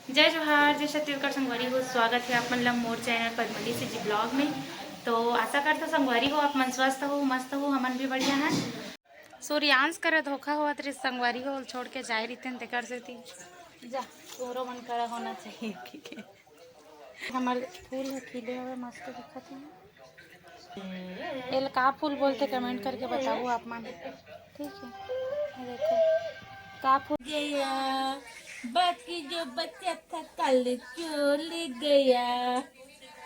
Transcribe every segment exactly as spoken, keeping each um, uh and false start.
जय जोहार, जय छत्तीसगढ़ संगवारी हो, स्वागत हे आप मन ला मोर चैनल पद्मनी सीजी ब्लॉग में। तो आशा करथों संगवारी हो, आप मन स्वस्थ हो, मस्त हो, हमन भी बढ़िया हन। सूर्यांश करा धोखा होवत रहिस संगवारी हो, छोड़ के जाए रहितेन तेकर सेती। जा, तोरो मन करा होना चाहिए, ठीक है। हमर फूल ह खिले हवे, मस्त दिखत हे। एल का फूल बोलथे, कमेंट करके बताओ आप मन, ठीक है। ये देखो का फूल। गया, बाकी जो बचा था कल चल गया।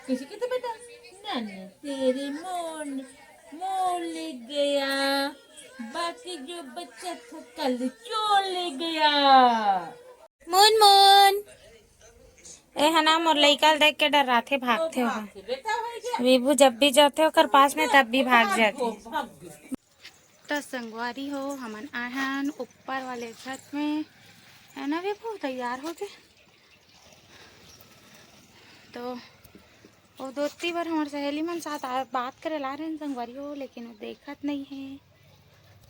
किसी की तो बेटा, नानी तेरे मोन मोल गया, बाकी जो बचा था कल चल गया। मुनमुन, ए ह ना मोर लइका ल देख के डर्राथे, भागथे ओहा। विभू जब भी जाथे ओकर पास में, तब भी भाग जाथे। त संगवारी हो, हमन आए हन ऊपर वाले छत में, है ना विभू? तैयार हो के तो वो दोती बर हमर सहेली मन साथ आ, बात करे ला रहे हैं संगवारी हो, लेकिन वो देखत नहीं है,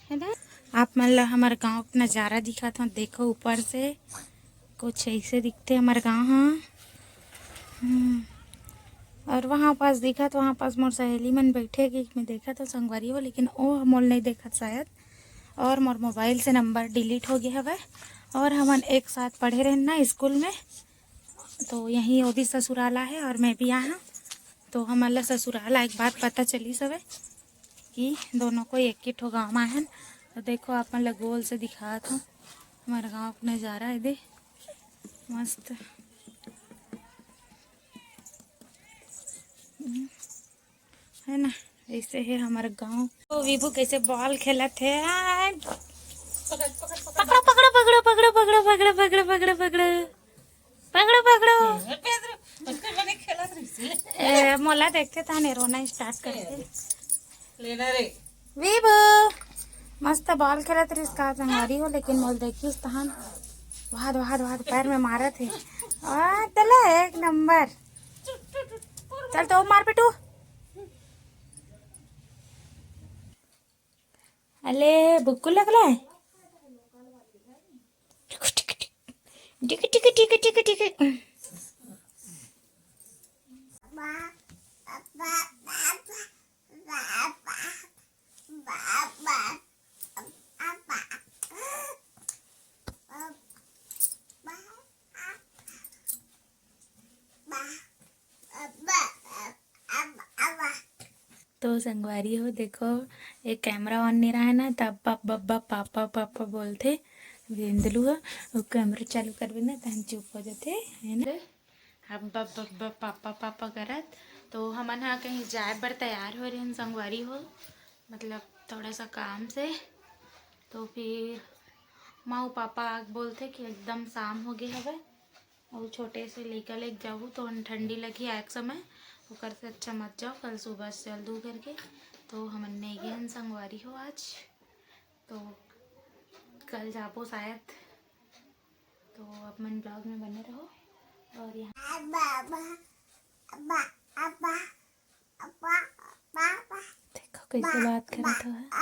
है ना? आप मन ला हमर गांव के नजारा दिखत हो, देखो ऊपर से कुछ ऐसे दिखते हमर गांव ह। हम्म। और वहाँ पास दिखत, वहाँ पास मोर सहेली मन बैठे कि मैं देखत हो संगवारी हो, लेकिन वो मोल नहीं देखत शायद, और मोर मोबाइल से नंबर डिलीट हो गया हवे। और हमन एक साथ पढ़े रहन ना स्कूल में, तो यहीं वो भी ससुराल आहे और मैं भी आए हूँ। तो हमन ला ससुराल आए के बाद पता चलिस हवे कि दोनों कोई एक ही ठो गाँव में आए हन। तो देखो, आप मन ला गोल से दिखात हूँ हमारे गाँव का नज़ारा है दे, मस्त। हम्म, है ना, ऐसे है हमारा गाँव। तो विभू कैसे बॉल खेलत है, आ, पकड़ो, पकड़ो, पकड़ो, पकड़ो। पकड़ो, पकड़ो। ए, मोला देखते ताने रोना स्टार्ट कर दे। लेना रे। विभू, मस्त बॉल खेलत रहिस का संगवारी हो, लेकिन मोल देखिस तहन वाद, वाद, वाद पैर में मारत हे। आ, चला एक नंबर। चल तो मार पिटू। अले बुक्कू लगला है। टिक, टिक, टिक, टिक, टिक। तो संगवारी हो, देखो, ये कैमरा ऑन नहीं रहा है ना, तब बब-, बब्बा पापा पापा बोलथे। वेंदलू ह, वो कैमरा चालू करबे ना, तहन चुप हो जाथे, है ना? अब बब-, बब-, बब-, पापा पापा करत। तो हमन हा कहीं जाए बर तैयार हो रहे हैं संगवारी हो, मतलब थोड़ा सा काम से। तो फिर माऊ पापा आग बोलथे कि एकदम शाम हो गए हवे, और छोटे से लइका लेके जाहू तो ठंडी लगी आए के समय, ओकर से अच्छा मत जाओ, कल सुबह से चल दू करके। तो हमन नहीं गए हन संगवारी हो आज, तो कल जाबो शायद। तो आप मन ब्लॉग में बने रहो। और यहाँ देखो कैसे बात करत हवे।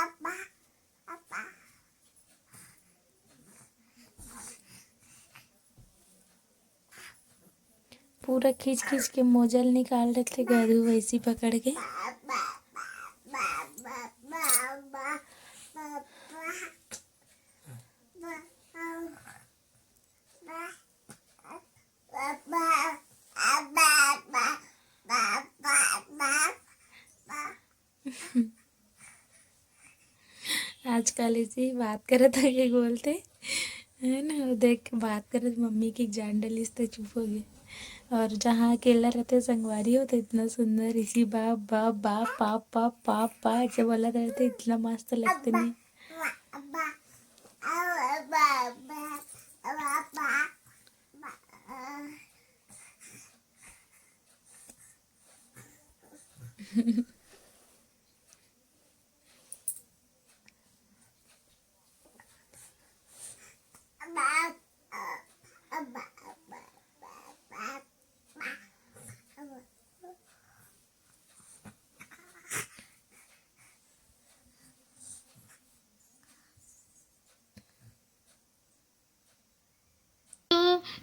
पूरा खींच खींच के मोजल निकाल देथे गधू वैसी पकड़ के। आजकल इसी बात करत आगे बोलते, है ना, वो देख के बात करत मम्मी की जान डलिस तो चुप हो गए। और जहाँ अकेला रहते संगवारी हो तो इतना सुंदर इसी बाप, बाप, बाप, पाप, पाप, पाप, पाप ऐसे बोलत रहते, इतना मस्त लगते नहीं।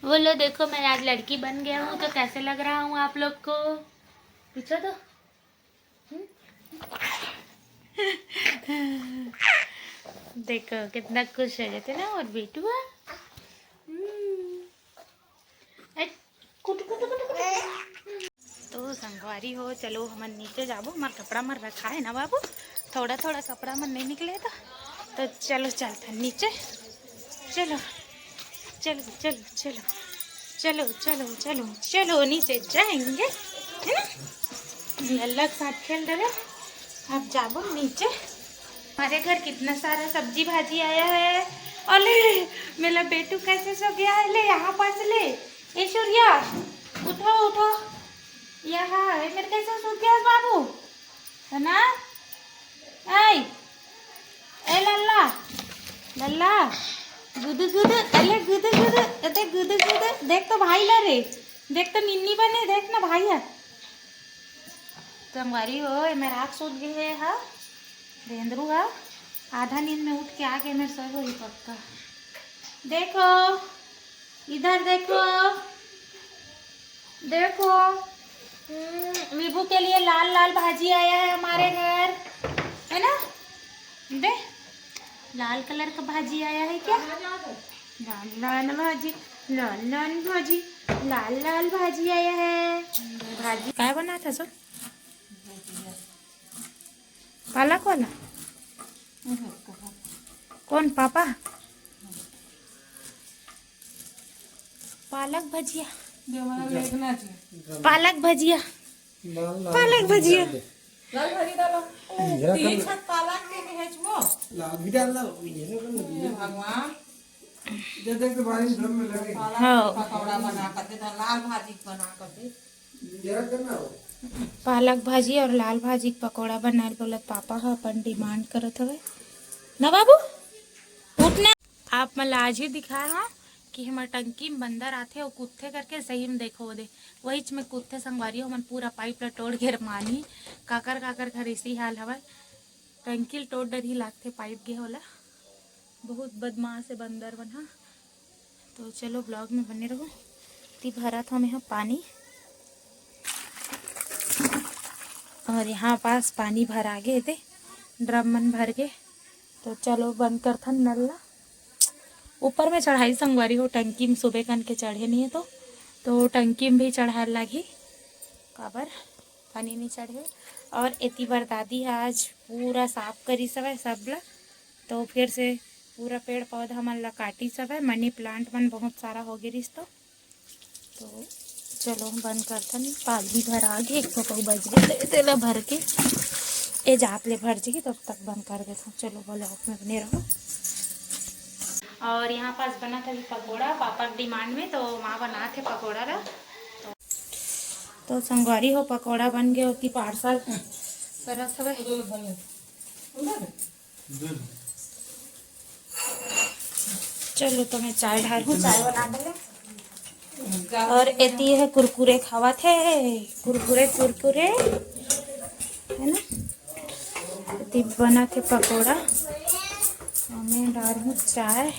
बोलो, देखो, मैं आज लड़की बन गया हूँ, तो कैसे लग रहा हूँ आप लोग को? पूछो तो। हम्म? देखो, कितना खुश हो जाते ना और बेटुआ। हम्म। ए, कुट, कुट, कुट, कुट। तो संगवारी हो, चलो हमन नीचे जाबो, हमार कपड़ा मन रखा है ना बाबू, थोड़ा थोड़ा कपड़ा मन नहीं निकले तो, तो चलो चलथन नीचे। चलो, चलो, चलो, चलो, चलो, चलो, चलो, चलो, नीचे जाएंगे, है ना? लल्ला के साथ खेल रहे, अब जाबो नीचे। हमारे घर कितना सारा सब्जी भाजी आया है। अरे, मेरा बेटू कैसे सो गया है, ले यहाँ पास ले। ए सूर्या, उठो, उठो। यहाँ है, मेरे कैसे सो गया बाबू? है ना? ए, ए लल्ला, लल्ला, गुदु गुदु, अरे गुदु गुदु, अरे गुदु गुदु, देख तो भाई ला रे, देख तो निन्नी बने, देख ना भाई है। संगवारी हो, एमे राख सूत गे हे हा, रेंदरू हा। आधा नींद में उठ के आ गे, मेरे सोए होही पक्का। देखो, इधर देखो, देखो, हम्म, विभू के लिए लाल लाल भाजी आया है हमारे घर, है ना? दे, लाल कलर का भाजी आया है क्या? लाल लाल भाजी, लाल लाल भाजी, लाल लाल भाजी आया है। भाजी काय बना था सो? पालक वाला? कौन पापा? पालक भजिया। पालक भजिया। लाल, लाल पालक भजिया। लाल भाजी डालो। ओ, तीन छत पालक के भेजबो। लाल भी डाल दो, ये ना कर लो। हे भगवान। जब देख तो भारी ड्रम में लगे। पालक हाँ। पकौड़ा बना कर दे, लाल भाजी बना कर दे। जरा करना हो। पालक भाजी और लाल भाजी के पकौड़ा बनाए ल बोलत पापा ह अपन डिमांड करत हवे ना बाबू। उठना। आप मन ला आज ही दिखाए हव कि हमर टंकी में बंदर आथे अउ कुत्थे करके। सही में देखो दे, वहीच में कुत्थे संगवारी हो, हमन पूरा पाइप ला टोड़ घेर मानी। काकर काकर घर इसी हाल हवय, टंकी ल टोड़ डरही लागथे पाइप गे होला। बहुत बदमाश है बंदर मन ह। तो चलो vlog में बने रहो। ती भरत हमें यहाँ पानी और यहाँ पास पानी भरा गे दे, ड्रम मन भर गे। तो चलो बंद करथन नल ला। ऊपर में चढ़ाई संगवारी हो, टंकी में सुबह कन के चढ़े नहीं है तो, तो टंकी में भी चढ़ाए लागी, काबर पानी नहीं चढ़े। और एती बर दादी ह आज पूरा साफ करी सवय सब ला, तो फिर से पूरा पेड़ पौधा मन ला काटी सवय, मनी प्लांट मन बहुत सारा हो गे रिस तो। तो चलो बंद करथन, पालही भर आ गे, एक ठो बज गे, तेला भर के ए जात ले भर जही, तब तक बंद कर देथन। चलो vlog में बने रहो। और यहाँ पास बना था अभी पकोड़ा, पापा के डिमांड में, तो माँ बना थे पकोड़ा ला। तो, तो संगवारी हो, पकोड़ा बन गए होती पार्सल करत हवे। चलो तो मैं चाय ढालूँ, चाय बना के ले। और एती है कुरकुरे खावत हे, कुरकुरे कुरकुरे है ना। एती बना थे पकोड़ा, मैं डालूँ चाय।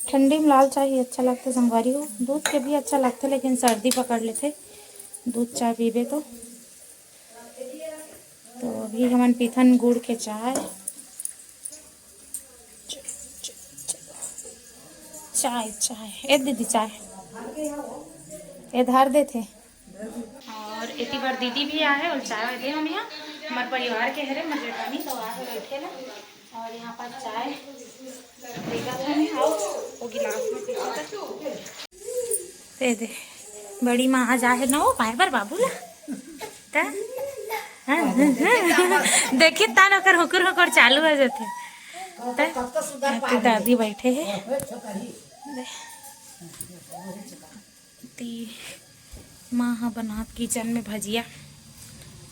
ठंडी में लाल चाय ही अच्छा लगता है संगवारी हो, दूध के भी अच्छा लगता है लेकिन सर्दी पकड़ लेते दूध चाय पीबे तो। तो अभी हमन पीथन गुड़ के चाय। च-, च-, च-, चाय, चाय। ए दीदी, चाय। ए धर देथे। और एती बार दीदी भी आहे और चाय दे हम यहाँ। हमारे परिवार के हरे, हमारे जेठानी तो आहे बैठे ना। और यहाँ पर चाय देगा था नहीं, आओ, वो गिलास में पीछे तक। दे दे, बड़ी माँ आज आहे ना, वो पाए बर बाबू ला। त? हाँ, हाँ, हाँ। देखी तान ओकर हुकुर हुकुर चालू हो जाथे। त? तो दादी बैठे है। दे। ती माँ ह बनात किचन में भजिया।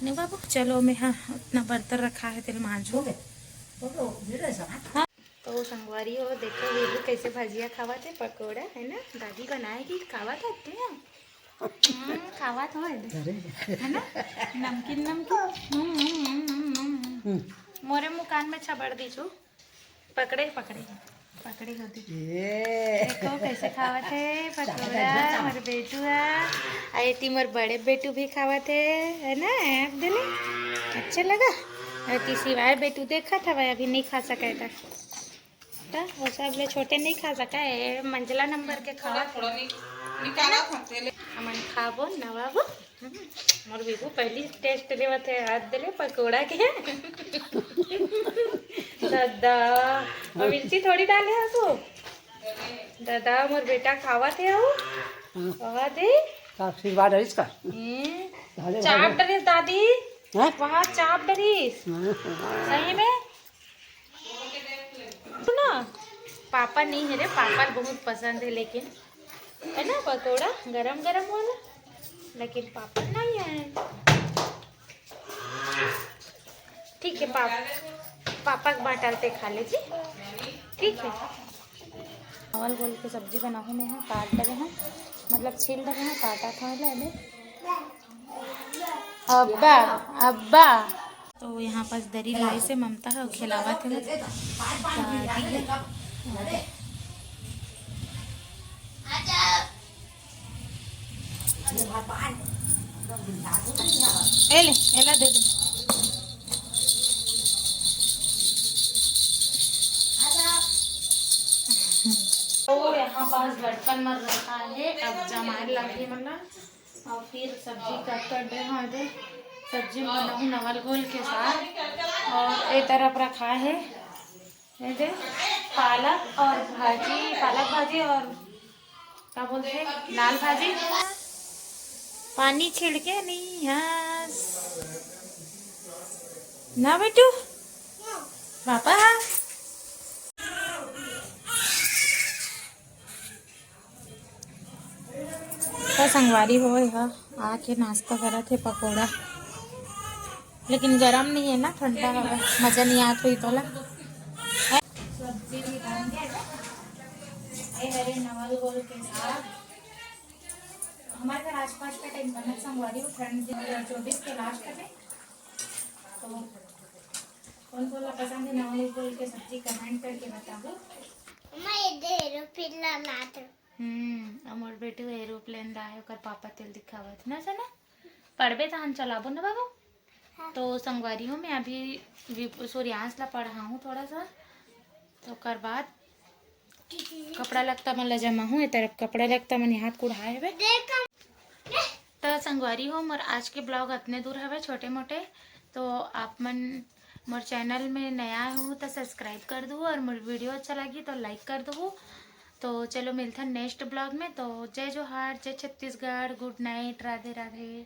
नहीं बाबू, चलो मैं हाँ उतना बर्तन रखा है तेल मांझो। हाँ। तो संगवारी हो, देखो विभू कैसे भजिया खावत हे, पकोड़ा है ना, दादी बनाए कि खावत हे तू यहाँ। हम्म, खावत हो है ना, नमकीन नमकीन। हम्म, हम्म, हम्म, हम्म, हम्म। मोरे मुकान में छबड़ दीजू, पकड़े पकड़े। पकड़ी होती। ये देखो कैसे खावत हे पकौड़ा मोर बेटू हा। अउ एती मोर बड़े बेटू भी खावत हे, है ना? आप देले अच्छा लगा। अउ एती सिवाय बेटू देखत हवय, अभी नहीं खा सके त, त वो सब ले छोटे नहीं खा सके, ये मंझला नंबर के खावत। थोड़ा नि-, निकाला था तेले। हमन खाबो नवाबो। हम्म, मोर बेबू पहली टेस्ट लेवत हे हाथ देले पकौड़ा के। दादा, अउ मिर्ची थोड़ी डाले हस वो। दादा, मोर बेटा खावत हे वो। हाँ। खावत हे। का आशीर्वाद है इसका? हम्म। चाप डरिस दादी। हैं? वहाँ चाप डरिस। हाँ। सही में? सुना, पापा नहीं है रे, पापा बहुत पसंद है, लेकिन है ना पकौड़ा गरम गरम वाला, लेकिन पापा नहीं है। ठीक है, पाप, पापा के बांटल ते खा ले जी। ठीक है, चावल गोल के सब्जी बनाहूँ मैं, हाँ, काट डरे हैं, मतलब छील डरे हैं, काटा था ले अबे। अब्बा, अब्बा। तो यहाँ पास दरी लाइस हे ममता ह, खिलावत हे। ए ले, एला दे दे। तो यहाँ पास बर्तन मन रखा है, अब जमाए लगी मतलब। अउ फिर सब्जी कट कट दे, हाँ दे, सब्जी बनाहूँ नवल घोल के साग। अउ ए तरफ रखा है, ये दे, पालक अउ भाजी, पालक भाजी अउ का बोलते हैं, लाल भाजी। पानी छिड़के नहीं हस ना बेटू, पापा। त संगवारी हो, एहा आके नाश्ता करत हे, पकोड़ा, लेकिन गरम नहीं है ना, ठंडा हवे, मजा नहीं आत होही तोला। सब्जी भी बन गया है। ये हरे नवल गोल के साग। हमारे घर आज पाँच का टाइम बनत संगवारी हो, ठंड दो हज़ार चौबीस के लास्ट में। तो कौन कौन ला पसंद है नवल गोल के सब्जी, कमेंट करके बताओ। मैं ये दे रही हूँ, फिर ला लात। हम्म, अउ मोर बेटू एरोप्लेन ला हे, ओकर पापा तेल दिखावत ना सना। पढ़बे तहन चलाबो ना बाबू। हाँ। तो संगवारी हो, मैं अभी वि-, सूर्यांश ला पढ़ाहूँ थोड़ा सा, तो ओकर बाद कपड़ा लत्ता मन ला जमाहूँ। ए तरफ कपड़ा लत्ता मन हाथ कुढ़ाए हवे। तो संगवारी हो, मोर आज के ब्लॉग अतने दूर हवे, छोटे मोटे। तो आप मन मोर चैनल में नया हो तो सब्सक्राइब कर दू, अउ मोर वीडियो अच्छा लगी तो लाइक कर दू। तो चलो मिलथन नेक्स्ट ब्लॉग में। तो जय जोहार, जय छत्तीसगढ़, गुड नाइट, राधे राधे।